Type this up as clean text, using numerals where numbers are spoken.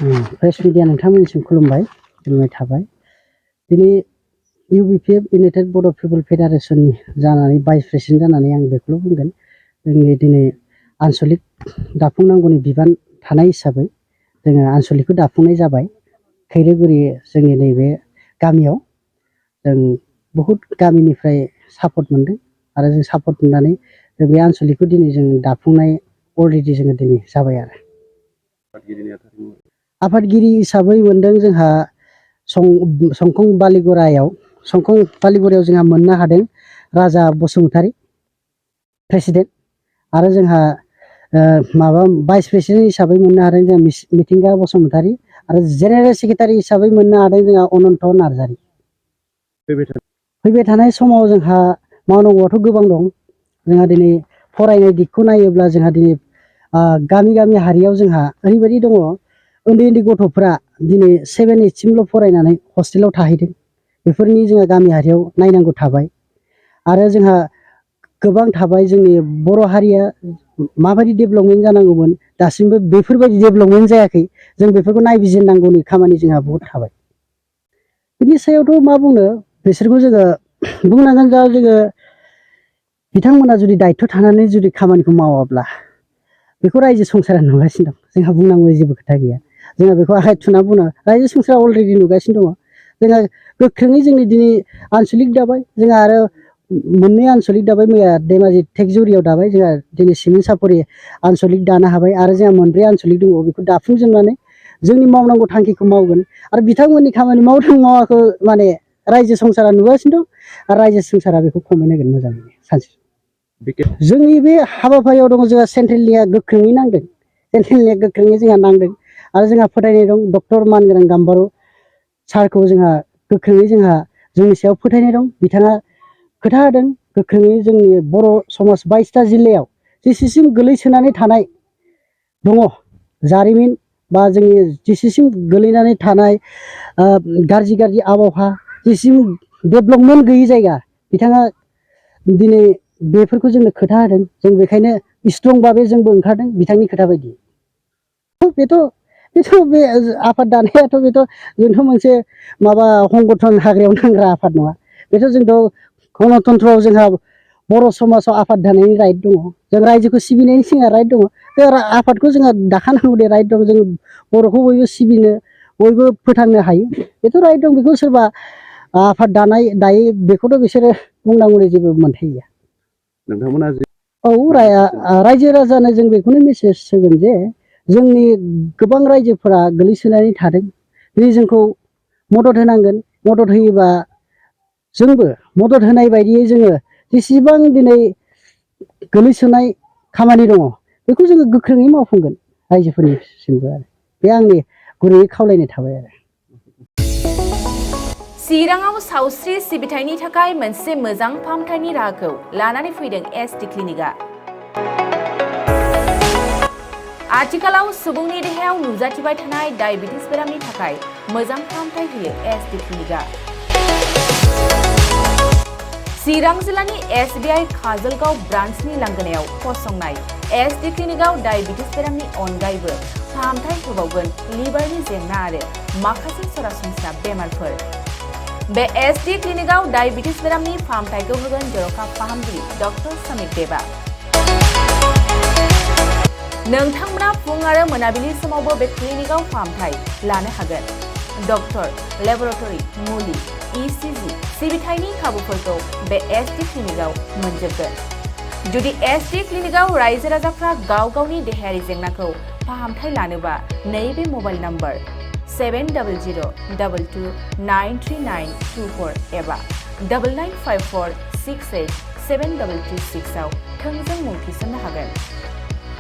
Press media नोंथांमोननिसिम खुलुमबाय थाबाय। दिनै UBPF United Bodo People Federationनि जानानै भाइस प्रेसिडेन्ट जानानै आं बेखौल' बुंगोन। जोंनि दिनै आनसलिक दाफुंनांगौनि बिबान थानाय हिसाबै जोङो आनसलिकखौ दाफुंनाय जाबाय। खैरोगुरि जोंनि नैबे गामियाव जों बहुत गामिनिफ्राय सापर्ट मोनदों आरो जों सापर्ट मोननानै बे आनसलिकखौ दिनै जों दाफुंनाय अलरेडि जोङो दिनै जाबाय आरो। आफादगिरि हिसाबै मोनदों जोंहा संखं बालिगरायाव जोंहा मोननो हादों राजा बसुमतारी प्रेसिडेन्ट आरो जोंहा भाइस प्रेसिडेन्ट हिसाबै मोननो हादों जों मिथिंगा बसुमतारी आरो जेनेरेल सेक्रेटारि हिसाबै मोननो हादों जोंहा अनन्त नार्जारी। फैबाय थानाय समाव जोंहा मावनांगौआथ' गोबां दं। जोंहा दिनै फरायनाय दिगखौ नायोब्ला जोंहा दिनै गामि हारियाव जोंहा ओरैबायदि दङ उन्दै गथ'फ्रा दिनै 7, 8 सिमल' फरायनानै हस्टेलाव थाहैदों। बेफोरनि जोंहा गामि हारियाव नायनांगौ थाबाय आरो जोंहा गोबां थाबाय जोंनि बर' हारिया माबायदि डेभेलपमेन्ट जानांगौमोन दासिमबो बेफोरबायदि डेभेलपमेन्ट जायाखै। जों बेफोरखौ नायबिजिरनांगौनि खामानि जोंहा बहुत थाबाय। बिनि सायावथ' मा बुंनो बिसोरखौ जोङो बुंनांगोन दा जोङो बिथांमोना जुदि दायित्व थानानै जुदि खामानिखौ मावाब्ला बेखौ रायजो संसारा नुगासिनो दं। जोंहा बुंनांगौ जेबो खोथा गैया। जोंहा बेखौ आखाइ थुना बुङो रायजो संसारा अलरेडि नुगासिनो दङ। जोंहा गोख्रोङै जोंनि दिनै आनसलिक दाबाय। जोंहा आरो मोननै आनसलिक दाबाय मैया धेमाजि टेकजुरियाव दाबाय। जोंहा दिनै सिमेन्ट सापरि आनसलिक दानो हाबाय आरो जोंहा मोनब्रै आनसलिक दङ। बेखौ दाफुंजोबनानै जोंनि मावनांगौ थांखिखौ मावगोन आरो बिथांमोननि खामानि मावथों मावाखै माने रायजो संसारा नुगासिनो दं आरो रायजो संसारा बेखौ खमायनांगोन मोजाङै सानसे। जोंनि बे हाबाफारियाव दङ जोंहा सेन्ट्रेलनिया गोख्रोङै नांदों। सेन्ट्रेलनिया गोख्रोङै जोंहा नांदों आरो जोंहा फोथायनाय दं डक्टर मानगोनां गाम्बारु सारखौ जोंहा गोख्रोङै जोंनि सायाव फोथायनाय दं। बिथाङा खोथा होदों गोख्रोङै जोंनि बर' समाज 22टा जिल्लायाव जेसेसिम गोलैसोनानै थानाय दङ जारिमिन बा जोंनि जेसेसिम गोलैनानै थानाय गाज्रि आबहावा जेसिम डेभेलपमेन्ट गैयि जायगा बिथाङा दिनै बेफोरखौ जोंनो खोथा होदों। जों बेखायनो स्ट्रं भाबै जोंबो ओंखारदों बिथांनि खोथा बायदि। बेथ' बे आफाद दानायाथ' बेथ' जोंथ' मोनसे माबा संगठन हाग्रायाव नांग्रा आफाद नङा। बेथ' जोंथ' गणतन्त्रआव जोंहा बर' समाजाव आफाद दानायनि राइट दङ। जों रायजोखौ सिबिनायनि जोंहा राइट दङ। बे आफादखौ जोंहा दाखानांगौनि राइट दं। जों बर'खौ बयबो सिबिनो बयबो फोथांनो हायो बेथ' राइट दं। बेखौ सोरबा आफाद दायो बेखौथ' बिसोरो बुंनांगौनि जेबो मोन्थाय गैया। नोंथांमोना औ रायजो राजानो जों बेखौनो मेसेज होगोन जे जोंनि गोबां रायजोफोरा गोलैसोनानै थादों। दिनै जोंखौ मदद होनांगोन। मदद होयोबा जोंबो मदद होनाय बायदियै जोङो जेसेबां दिनै गोलैसोनाय खामानि दङ बेखौ जोङो गोख्रोङै मावफुंगोन रायजोफोरनिसिमबो आरो बे आंनि गुरैयै खावलायनाय थाबाय आरो। चिराङाव सावस्रि सिबिथायनि थाखाय मोनसे मोजां फाहामथायनि राहाखौ लानानै फैदों SD क्लिनिकआ। आथिखालाव सुबुंनि देहायाव नुजाथिबाय थानाय डायबिटिस बेरामनि थाखाय मोजां फाहामथाय होयो SD क्लिनिकआ। चिरां जिल्लानि SBI काजलगाव ब्रान्चनि लांगोनायाव फसंनाय SD क्लिनिकआव डायबिटिस बेरामनि अनगायैबो फाहामथाय होबावगोन लिभारनि जेंना आरो माखासे सरासनस्रा बेमारफोर। बे SD क्लिनिकआव डायबिटिस बेरामनि फाहामथायखौ होगोन जर'खा फाहामगिरि डक्टर समित देबा। नोंथांमोना फुं आरो मोनाबिलि समावबो बे क्लिनिकआव फाहामथाय लानो हागोन। डक्टर, लेबरेटरि, मुलि, ECG सिबिथायनि खाबुफोरखौ बे SD क्लिनिकआव मोनजोबगोन। जुदि SD क्लिनिकआव रायजो राजाफ्रा गाव गावनि देहायारि जेंनाखौ फाहामथाय लानोबा नैबे मबाइल नम्बर 7002293924 एबा 9954687236 आव थोंजों मुं थिसननो हागोन।